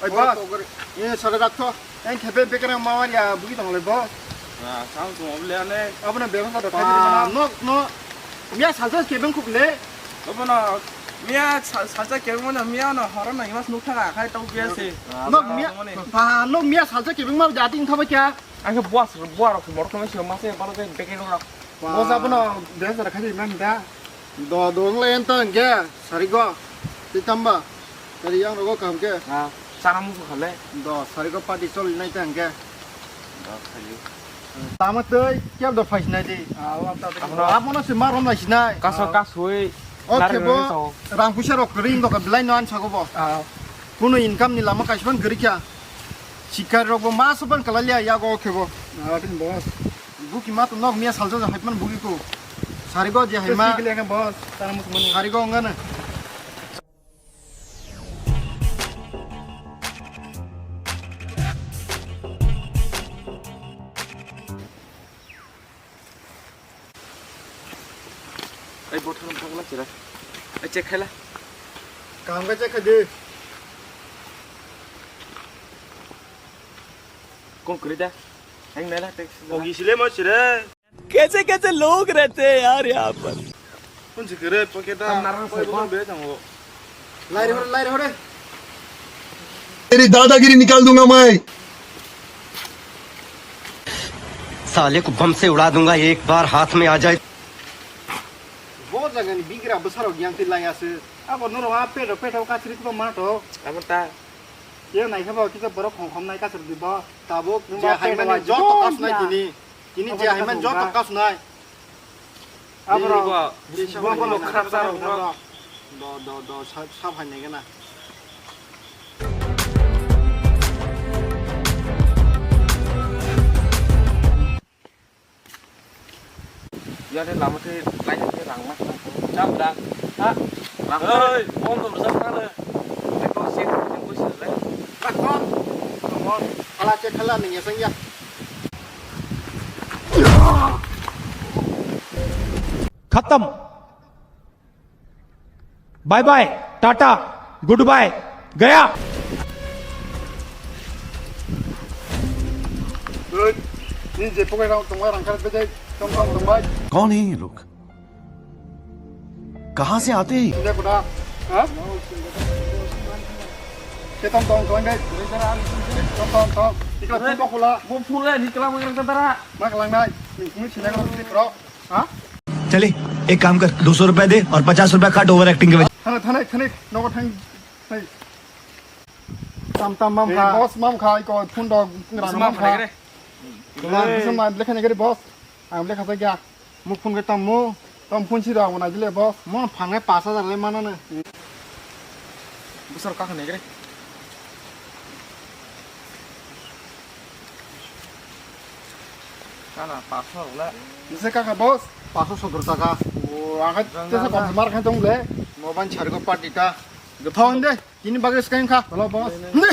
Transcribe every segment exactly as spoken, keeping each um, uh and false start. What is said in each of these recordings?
Boss, eh, sare rakho. Ang khe be bekerang mawar ya bugi tong le, boss. Ah, sound tong le ane. Abono bebasa da khaji mana. Nok, no. Miya salsa kebeng khub le. Abono miya sal-, salsa kebeng mana miya no horo na imas nuk thaka khai tau biya se. Nok miya. Pa, nok miya salsa kebeng ma jadi thaba kya? Ang khe boss, boss rok morok no se mase balo ke bekerang rok. Boss abono bebasa da khaji man da. Do, do, wng lai enta hwnkhe, sarigo, twi tamba, tari yang rogo kaham khe. Ah, chana musu khale. Do, sarigo party choli nai ta hwnkhe. Do, sarigo. Tama twi, keb do phai sinai di. Ah, wa ta ta. Abono se ma rom lai sinai. Kaso kasui. O khebo, rang puisa rok ring do ka bilai no an sago bo. Ah. Kuno income ni lama kaisa ban gari kya. Sikar rok bo ma saban kalaliya yago khebo. Ah, tin boss. Buki ma to nok miya salsa ja haipan buki ko. Sarigo je haima. Sikile kan boss, tara mus mani. Sarigo ngana. Ai bothano phagla chira. Ai check khaila. Kaham khe check khai di. Kon kwrwi da? Heng naila tek. Ogi sile mo chire. कैसे कैसे लोग रहते हैं यार यहाँ पर। Kun chikere paketa. Tam narang pai sai bono ba. Be tango. Lai re hore, lai re hore. तेरी दादागिरी निकाल दूंगा मैं। साले को बम से उड़ा दूंगा एक बार हाथ में आ जाए। Bo jaga ni bigra bwsarok yang twi lai aswk. Abo norok a pedo pedo kasri twi ma to. Abo ta. Ye nai khe bo kisa borok khong khom nai kasri di bo. Tabuk je hai mani joto kas nai tini. Tini je hai mani joto kas nai. Aborok, bo, bo, bo, kharap jarok, no. Do, do, do, sa, sa phai nai gana. Yare lama te lain te rang ma. Cham da. Ha? Rang. Oi, bom dum sa na le. Te ko se ko se le. Rakon. Ala che khala ni ya sang ya. खत्म। Bye bye, tata, goodbye, गया। Ni je pokai rang tongbai rang kar bejai tong tong tongbai. कौन है ये लोग? कहाँ से आते हैं? Sini kuda. Ha? Ke tong tong tong dai. Tong tong tong. Ikla phone ko khula. Mo phone le ni kala mo rang tara. Ma kalang nai. Ni sini ko ti pro. Ha? चले, एक काम कर, दो सौ रुपए दे और पचास रुपए काट ओवर एक्टिंग के वजह। Thana thana thana nogo thang. Hey. Tam tam mam kha. Boss mam kha ko phone do ram mam kha. Lam bisa ma lekha ne gari boss. Ang lekha sa kya? Mo phone ke tam mo. Tam phone si da mo na jile boss. Mo phang ngai pas hajar le mana ne. Busar ka khane gari. Kana pas hajar le. Nise ka kha boss? Pas hajar sotro taka. O, ang kha tesa kom mar kha tong le. Mo ban char ko party ta. Gthon de. Tini bagwi swkang kha. Hello, boss. Ne.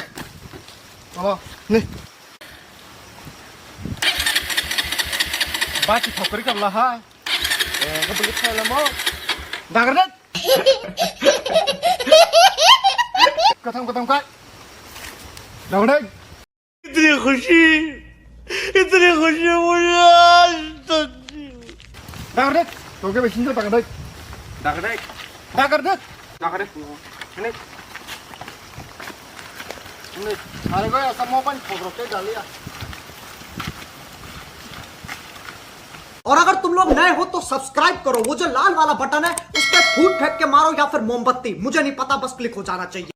Hello. Ne. Bachi thokri kam la ha. Eh, ko beli khala mo. Dagar de. Katham katham kai. Dagar de. इतनी खुशी, इतनी खुशी मुझे आज तक नहीं हुई। Dagar de. Toke be sinta dagar de. Dagar de. Dagar de. Dagar de. Ini. Ini. Are ko asa mo pani khobro ke daliya. और अगर तुम लोग नए हो तो सब्सक्राइब करो, वो जो लाल वाला बटन है उस पर फूट फेंक के मारो या फिर मोमबत्ती, मुझे नहीं पता, बस क्लिक हो जाना चाहिए।